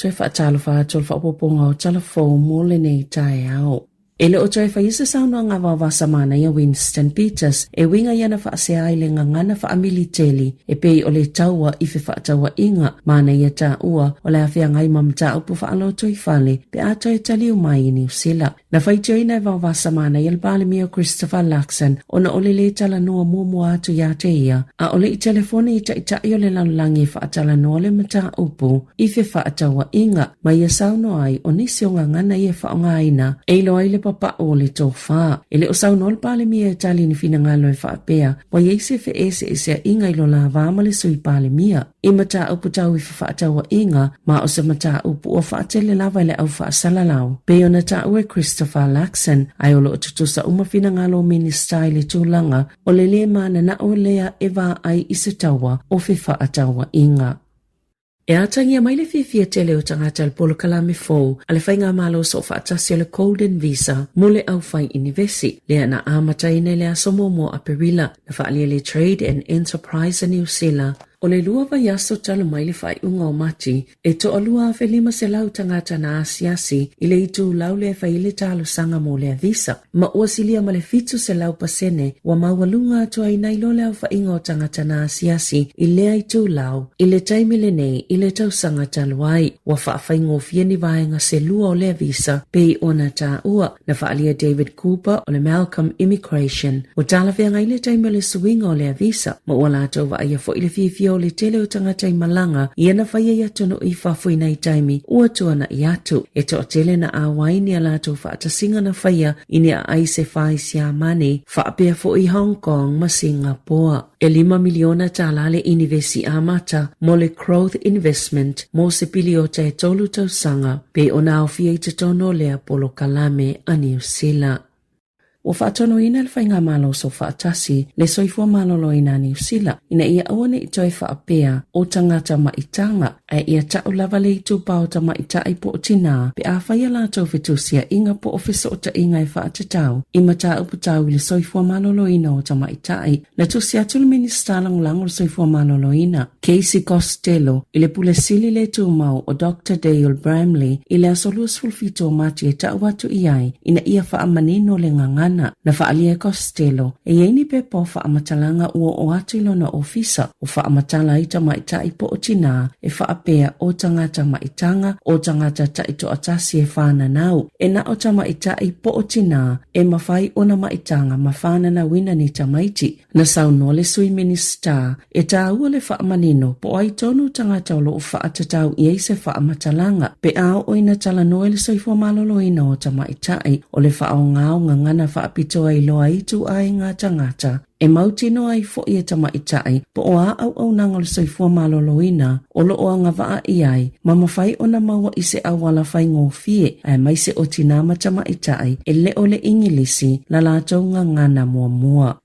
Toe faatalofa atu o le faaopoopoga o tala fou mo lenei taeao. E le o toe faia se saunoaga a Vaovasa Manaia Winston Peters e uiga i ana faasea i le gagana faamiliteli e pei o le taua i fefaatauaiga. Manaia taua o le a feagai ma mataupu faalotoifale pe a toe taliu mai i Niu Sila. Na faitioina e Vaovasa Manaia le Palemia o Christopher Luxon ona o le lē talanoa muamua atu iā te ia a o le i telefoni i taitai o le lalolagi e faatalanoa le mataupu i fefaatauaiga ma ia saunoa ai o nisi o gagana ia e faaaogaina e iloa ai le papau o le tofa. E le o saunoa le Palemia e tali i ni finagalo e faapea ua i ai se feeseeseaiga i lo la va ma le Sui Palemia i mataupu tau i fefaatauaiga ma o se mataupu ua faatele lava i le au faasalalau pei ona taua e Christopher Luxon ae o lo o tutusa uma finagalo o Minisita i le tulaga o le lē mananao lea e vaai i se taua o fefaatauaiga. E atagia mai le fiafia tele o tagata i le polokalame fou a le Faigamalo Soofaatasi o le Golden Visa mo le aufai inivesi, lea na amataina i le aso muamua o Aperila, na faaalia le Trade and Enterprise a Niu Sila. O le lua vaiaso talu mai le faaiuga o Mati, e toa-2,500 tagata na asiasi i le itulau lea e fai ai le talosaga mo lea visa, ma ua silia ma le 700 pasene ua maualuga atu ai nai lo le aofaiga o tagata na asiasi i lea itulau i le taimi lenei i le tausaga talu ai. Ua faafaigofie ni vaega se lua o lea visa pei ona taua. Na faaalia David Cooper o le Malcolm Immigration, ua talafeagai le taimi o le suiga o lea visa, ma ua latou vaaia foi le fiafia o le tele o tagata i malaga ia na faia i atunuu i fafo i nai taimi ua tuana'i atu. E toatele na auai ni a latou faatasiga na faia i ni aai se fā i Siamani, faapea foi Hong Kong ma Singapoa. E lima miliona tālā le inivesi amata mo le Growth Investment mo se piliota e tolu tausaga, pei ona aofia i totonu o lea polokalame a Niu Sila. Ua faatonuina e le Faigamalo Soofaatasi le Soifua Maloloina a Niu Sila ina ia aua ne i toe faapea o tagata maitaga, ae ia ta'u lava le itupa o tamaitai po o tinā pe a fai a latou fetusia'iga po o feso'ota'iga e fa'atatau i mataupu tau i le soifua maloloina o tamaitai. Na tusi atu le Minisita Lagolago o le Soifua Maloloina, Casey Costello, i le Pule Sili le Tumau o Doctor Dale Bramley i le aso 27 o Mati e ta'u atu i ai ina ia fa'amanino le gagana. Na fa'aalia e Costello e i ai ni pepa o fa'amatalaga ua oo atu i lona ofisa o faamatala ai tamaitai po o tinā e faapea o tagata maitaga, o tagata taitoatasi e whānanau, e na o tamaitai po o tinā e mawhai ona maitaga ma whānanauina ni tamaiti. Na saunoa le Sui Minisita e tāua le faamanino po o ai tonu tagata o lo o faatatau i ai se faamatalaga pe a oo ina talanoa i le soifua maloloina o tamaitai o le faaaoga o gagana faapitoa i loa ai ituaiga tagata E mautinoa ai foʻi e tamaitai po o a auaunaga o le soifua maloloina o lo o agavaa i ai ma mafai ona maua i se auala faigofie aemaise o tinā ma tamaitai e le o le Igilisi la latou gagana muamua.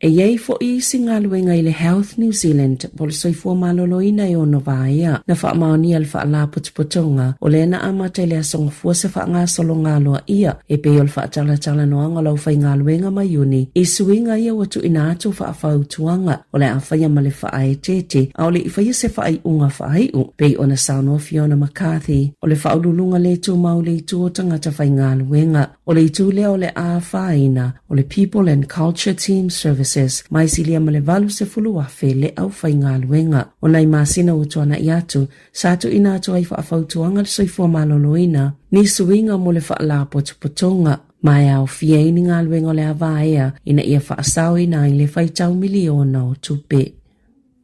E i ai foʻi isi galuega i le Health New Zealand po o le soifua maloloina e ono vaea na faamaonia le Faalapotopotoga o lea na amata i le Aso Gafua se faagasologa aloaia e pei o le faatalatalanoaga o le aufaigaluega ma Iuni i suiga ia ua tuuina atu faafautuaga o le a faia ma le faaeteete a o le i faia se faaiuga faaiu, pei ona saunoa Fiona McCarthy o le Faauluuluga le Tumau i le Itu o Tagata Faigaluega. O le itu lea o le a afaina o le People and Culture Team Services mai silia ma le 80,000 le aufaigaluega. O nai masina ua tuana'i atu, Sa tuuina atu ai faafautuaga le soifua maloloina, ni suiga mo le faalapotopotoga, ma e aofia ai ni galuega o le a vaea ina ia faasaoina ai le faitau miliona o tupe.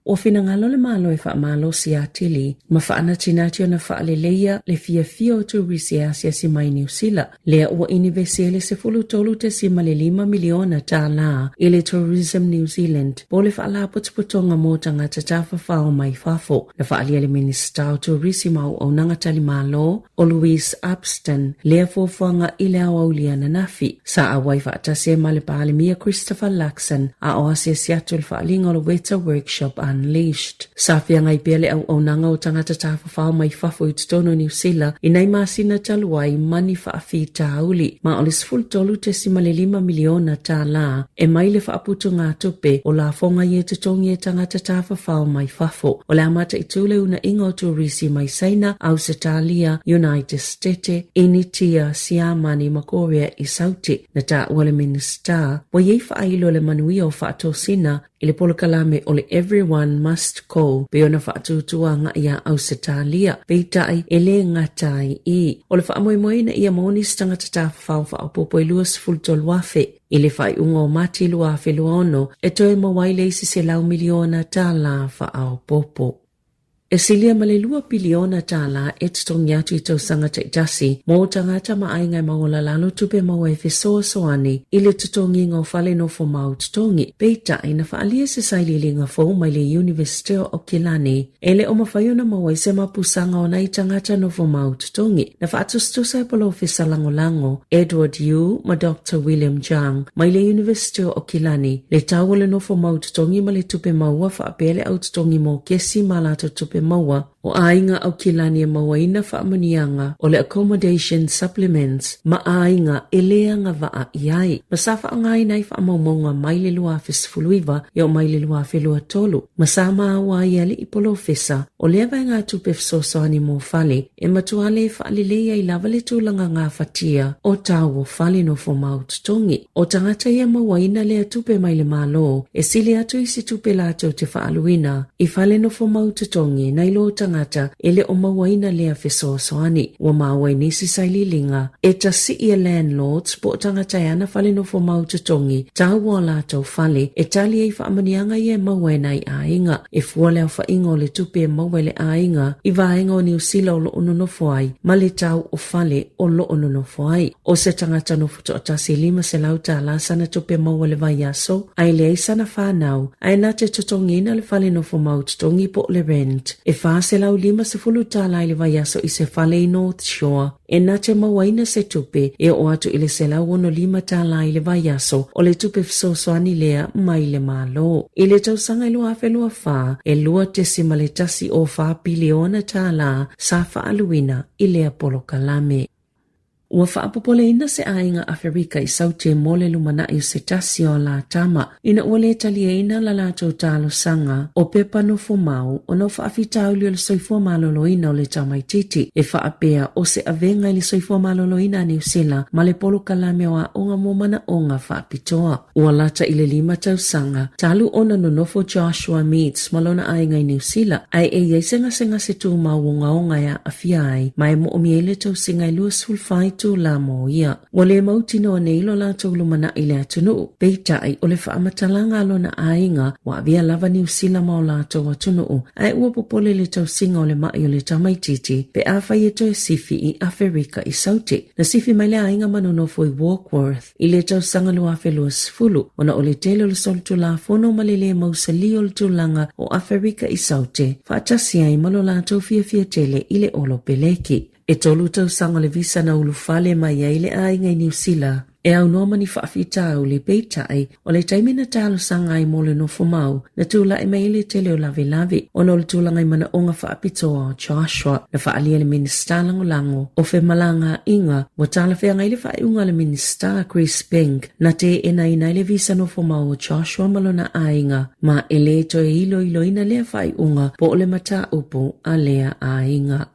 Ua finagalo le Malo e faamalosi atili ma faanatinati ona faaleleia le fiafia o turisi e asiasi mai i Niu Sila, lea ua inivesi ai le $13.5 miliona tālā i le Tourism New Zealand po o le Faalapotopotoga mo Tagata Tafafao mai Fafo. Na faaalia le Minisita o Turisi ma Auaunaga Talimalo o Louise Upston lea fuafuaga i le aoauli ananafi. Sa auai faatasi ai ma le Palemia Christopher Luxon a o asiasi atu i le faaaliga o le Weta Workshop ananafi. Unleashed. Sa feagai pea le auaunaga o tagata tafafao mai fafo i totonu o Niu Sila i nai masina talu ai ma ni faafitauli, ma o le $13.5 miliona tālā e mai le faaputugatupe o lafoga ia e totogi e tagata tafafao mai fafo. O le a mataitū le uuna'iga o turisi mai Saina, Ausetalia, United Stete, Initia, Siamani ma Korea i Sauti. Na taua le Minisita, ua i ai faailo le manuia o faatosina i le polokalame o le Everyone Must Go pei ona faatūtū agaʻi iā Ausetalia, peitai e lē gata ai i. O le faamoemoe ina ia maua nisi tagata tafafao faaopoopo e 23,000 i le faaiuga o Mati 2026 e toe maua ai le isi $100 miliona tālā faaopoopo. E silia ma le $2 piliona tālā e totogi atu i tausaga taitasi mō tagata ma aiga e maualalalo tupe maua e fesoasoani i le totogiga o fale nofo mau totogi. Peitai, na faaalia se sailiiliga fou mai le Iunivesite o Aukilani e le o mafai ona maua ai se mapusaga o nai tagata nofo mau totogi. Na faatusatusa e Polofesa Lagolago Edward Yu ma Doctor William Jang mai le Iunivesite o Aukilani le tau o le nofo mau totogi ma le tupe maua faapea le au totogi mokesi ma latou tupe maua o aiga Aukilani e mauaina faamanuiaga o le Accommodation Supplements ma aiga e lē agavaa i ai ma sa faaaogaina ai faamaumauga mai le 2019 e oo mai le 2023 ma sa maua ai e alii polofesa o lea vaegatupe fesoasoani mo fale e matua lē faalelei ai lava le tulaga gafatia o tau o fale nofo mau totogi. O tagata ia mauaina lea tupe mai le Malo e sili atu i se tupe latou te faaluina i fale nofo mau totogi nai lo tagata e le o mauaina lea fesoasoani. Ua maua i nisi sailiiliga e tasii e landlords po o tagata e ana fale nofo mau totogi tau o a latou fale e tali ai faamanuiaga ia e maua e nai aiga. E fua le aofaiga o le tupe e maua e le aiga i vaega o Niu Sila o lo o nonofo ai ma le tau o fale o lo o nonofo ai. O se tagata nofo toatasi e $500 sana tupe maua i le vaiaso, a e leai sana fanau, ae na te totogiina le fale nofo mau totogi po o le rent e $450 i le vaiaso i se fale i North Shore, e na te mauaina se tupe e oo atu i le $165 i le vaiaso o le tupe fesoasoani lea mai le Malo. I le tausaga e 2024, e $2.104 piliona tālā sa faaaluina i lea polokalame. Ua faapopoleina se aiga Aferika i Saute mo le lumanai o se tasi o a la tama ina ua lē taliaina la latou talosaga o pepa nofo mau ona o faafitauli o le soifua maloloina o le tamaititi e faapea o se avega i le soifua maloloina a Niu Sila ma le polokalame o aoga mo manaoga faapitoa. Ua lata i le lima tausaga talu ona nonofo Joshua Meads ma lona aiga i Niu Sila, ae e i ai se gasegase tumau ogaoga e aafia ai ma e moomia ai le tausiga e 24 itulā mo ia. Ua lē mautinoa nei lo latou lumanaʻi i le atunuu, peitai o le faamatalaga a lona aiga ua avea lava Niu Sila ma o latou atunuu, ae ua popole le tausiga o le maʻi o le tamaititi pe afai e toe sifi i Aferika i Saute. Na sifi mai le aiga ma nonofo i Warkworth i le tausaga 2020 ona o le tele o le solitulafono ma le lē mausalī o le tulaga o Aferika i Saute faatasi ai ma lo latou fiafia tele i le olo peleki. E tolu tausaga o le visa na ulufale mai ai le aiga i Niu Sila e aunoa ma ni faafitauli, peitai, o le taimi na talosaga ai mo le nofo mau, na tulaʻi mai ai le tele o lavelave ona o le tulaga i manaoga faapitoa o Joshua. Na faaalia e le Minisita Lagolago o Femalagaaiga ua talafeagai le faaiuga a le Minisita Chris Pink na teenaina ai le visa nofo mau o Joshua ma lona aiga ma e lē toe iloiloina lea faaiuga po o le mataupu a lea aiga.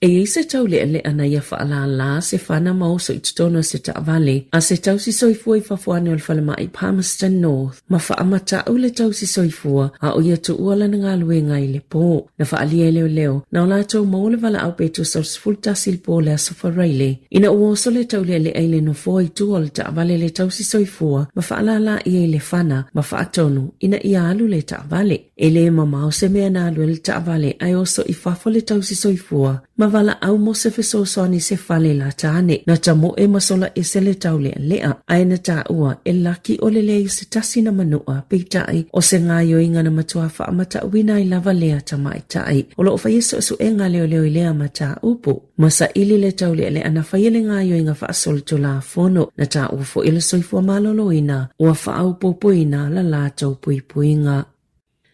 E i ai se taulealea na ia faalālā se fana ma oso i totonu o se taavale a se tausi soifua i fafo ane o le falemai Palmerston North ma faamataʻu le tausi soifua a o ia tuua lana galuega i le pō. Na faaalia e leoleo na o latou maua le valaau pe tusa o le 11 i le pō o le Aso Faraile ina ua oso le taulealea i le nofoa i tua o le taavale a le tausi soifua ma faalālā ia i le fana ma faatonu ina ia alu le taavale. E lē mamao se mea na alu ai le taavale ae oso i fafo le tausi soifua ma valaau mo se fesoasoani i se fale lata ane. Na tamoe ma sola ese le taulealea ae na taua e laki o le leai o se tasi na manua, peitai o se gaoioiga na matua faamatauina ai lava lea tamaitai. O lo o faia suesuega a leoleo i lea mataupu. Ma saili le taulealea na faia le gaoioiga faasolitulafono na taua foi e le soifua maloloina ua faaopoopoina la latou puipuiga.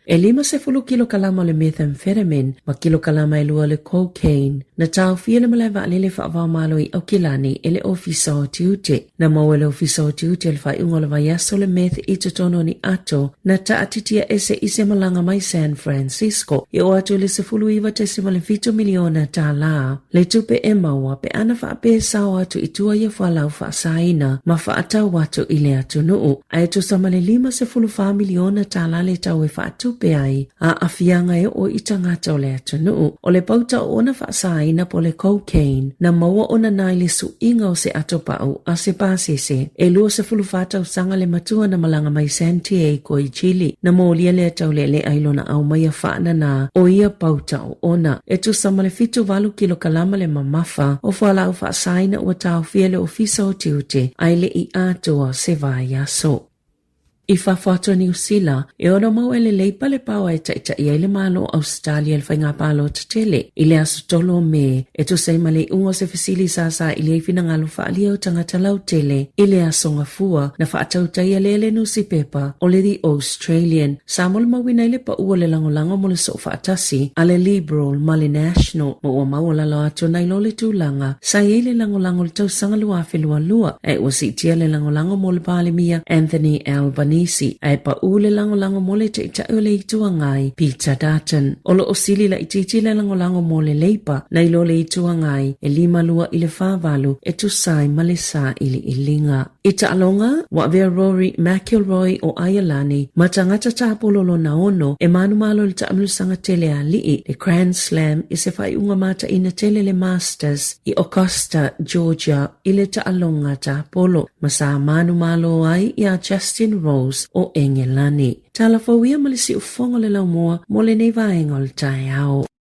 E 50 kilokalama o le methamphetamine ma kilokalama e lua o le cocaine na taofia i le malae vaalele faava-o-Malo i Aukilani e le Ofisa o Tiute. Na maua e le Ofisa o Tiute i le faaiuga o le vaiaso le meth i totonu o ni ato na taatitia ese i se malaga mai San Francisco e oo atu i le $19.7 miliona tālā le tupe e maua pe ana faapea e sao atu i tua ia fualaau faasaina ma faatau atu i le atunuu, ae tusa ma le $54 miliona tālā le tau e faatupe ai aafiaga e oo i tagata o le atunuu. O le pauta o ona faasaina po o le cocaine, na maua ona nā i le suiga o se ato pau a se pasese. E 24 tausaga le matua na malaga mai Santiago i Chile, na molia lea taulealea i lona aumaia faananā o ia pauta o ona. E tusa ma le 78 kilokalama le mamafa o fualaau faasaina ua taofia e le Ofisa o Tiute ae le i atoa se vaiaso. I fafo atu o Niu Sila, e ono mau e le Leipa le paoa e taʻitaʻi ai le Malo o Ausetalia i le faiga palota tele i le aso 3 o Me, e tusa ai ma le iuga o se fesili sa saili ai finagalo faaalia o tagata lautele i le aso Gafua na faatautaia lea e le nusipepa o le The Australian. Sa molimauina ai le pau o le lagolago mo le soo faatasi a le Liberal ma le National, ma ua maualalo atu nai lo le tulaga sa i ai le lagolago i le tausaga 2022, ae ua siitia le lagolago mo le Palemia Anthony Albanese, ae pau le lagolago mo le Taitai o le Itu Agai Peter Dutton. O lo o sili laitiiti le lagolago mo le Labour nai lo le Itu Agai e 52 i le 48 e tusa ai ma le sailiiliga. I taaloga, ua avea Rory McIlroy o Aialani ma tagata tāpolo lona ono e manumalo i le taamilosaga tele a alii, le Grand Slam i se faaiuga mataina tele le Masters i Augusta, Georgia i le taaloga tāpolo, ma sa manumalo ai iā Justin Rose o Engelani. Tala fou ia ma le siufofoga o le laumua mo lenei vaega o le taeao.